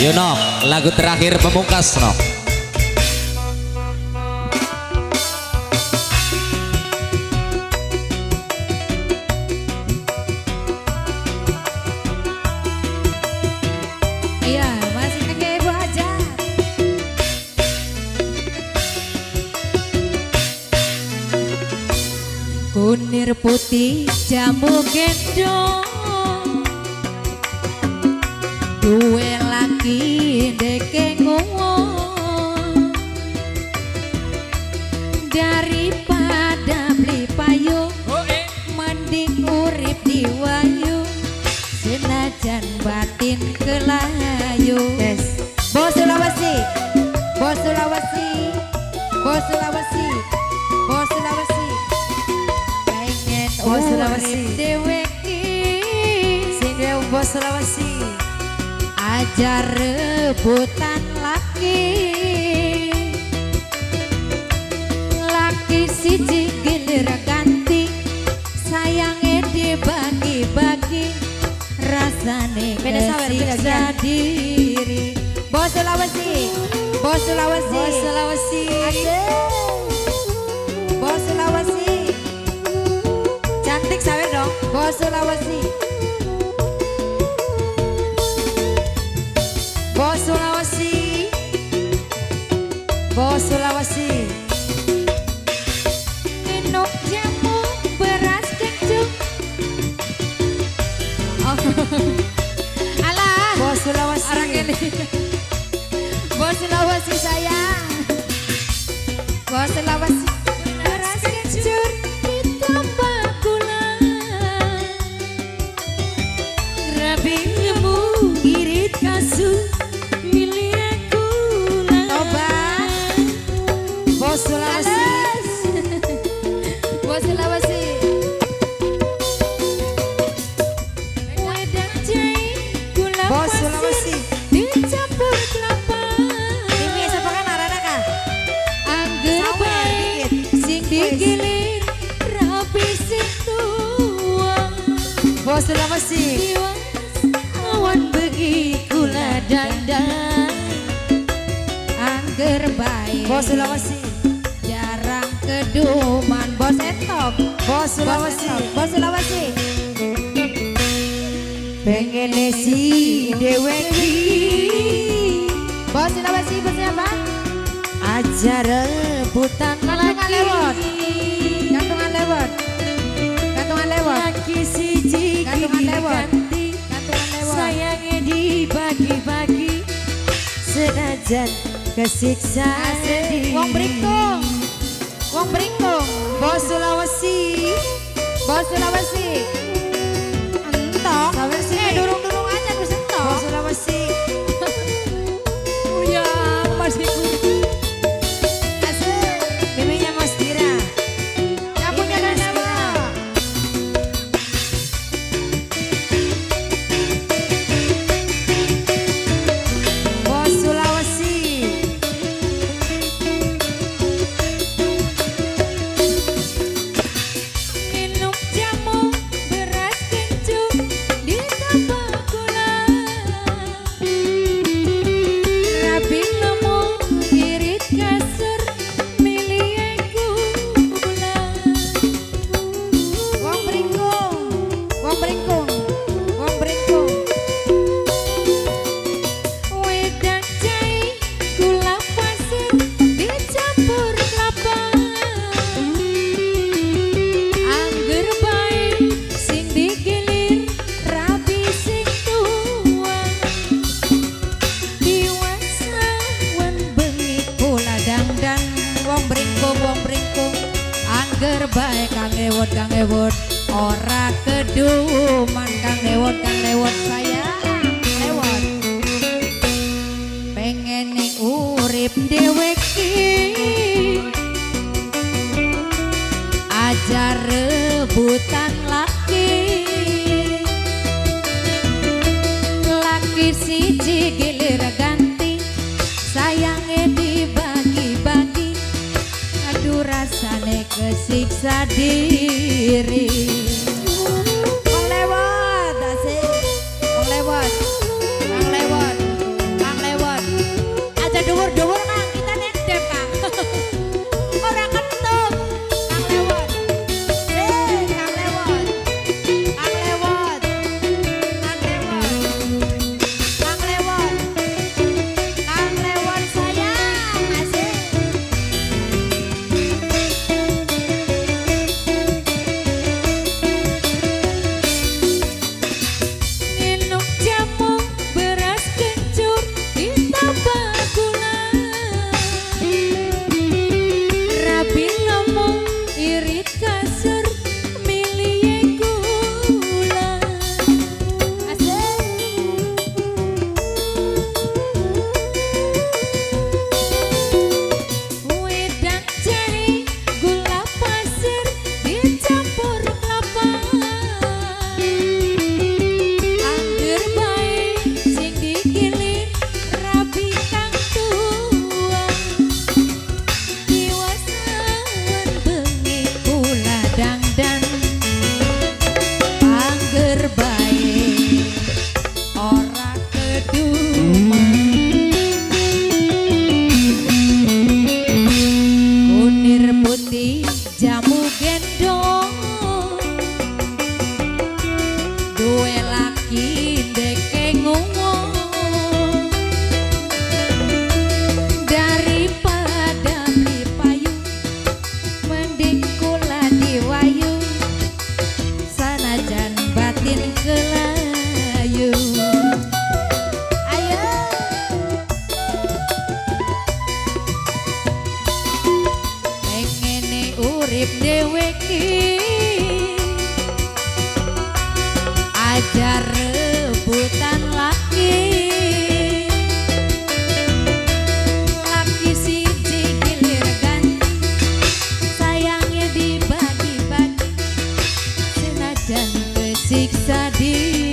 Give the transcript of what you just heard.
Yunok, lagu terakhir pemungkas Nok. Iya, masih keke Ibu Hajar. Kunir putih jamu gendong, duwe laki deke ngomong, daripada beli payung mending urip diwayu, senajan batin kelayu. Yes. Bos Sulawesi, Bos Sulawesi, Bos Sulawesi, Bos Sulawesi, pengen Bos Sulawesi. Urip dhewe iki. Sing duwe Bos Sulawesi. Aja rebutan laki, laki siji gilir ganti, sayange dibagi-bagi, rasane Beda sawer, beda kesiksa diri. Bos Sulawesi, Bos Sulawesi, Bos Sulawesi. Asik. Bos Sulawesi. Cantik sawer dong. Bos Sulawesi. Bos Sulawesi. Bos Sulawesi. Minum jamu beras kencur. Oh. Alah. Bos Sulawesi. Orang ini. Bos Sulawesi sayang. Bos Sulawesi. Beras kencur ditambah gula. Rabi nemu irit kasur milih gula. Tobat. Bos Sulawesi. Bos Sulawesi. Wedang jahe gula Bos pasir Sulawesi. Dicampur kelapa. Mimi siapa kan arana kah? Angger Sawer bae dikit. Sing digilir rabi sing tua. Bos Sulawesi. Tiwas awan bengi kula dandan. Angger bae Bos Sulawesi. Jarang keduman. Bos entok. Bos Sulawesi. Bos Sulawesi. Pengen si deweki. Bos Sulawesi, bos siapa? Aja rebutan Gantungan laki. Lewat. Gantungan lewat. Gantungan lewat. Laki siji Gantungan gigi lewat. ganti. Gantungan lewat. Sayangnya dibagi-bagi, senajan kesiksa Asik. diri. Wong Bringkung. Wong Bringkung. Bos Sulawesi. Bos Sulawesi. Entok. Sawer sini. Eh, durung-durung aja wis entok. Bos Sulawesi. Iya, masih Asik. Miminya Mas Dira. Yang punya Ini Mas nama. Dira. Bos Sulawesi. Minum jamu beras kencur ditambah gula. Rabi lemu irit kasur milih gula. Wong Bringkung, wong Bringkung, wong Bringkung. Wedang jahe gula pasir dicampur kelapa. Angger bae sing digilir rabi sing tua. Tiwas awan bengi kula dangdan. Wong Bringkung, wong Bringkung. Angger bae kang ewot, kang ewot, ora keduman. Kang lewat, kang lewat sayang lewat. Pengen urip dhewe iki aja rebutan laki, laki siji gilir ganti, sayange dibagi-bagi, aduh rasane kesiksa diri. Wong lewat asik. Wong lewat. Kang lewat. Kang Siksa diri.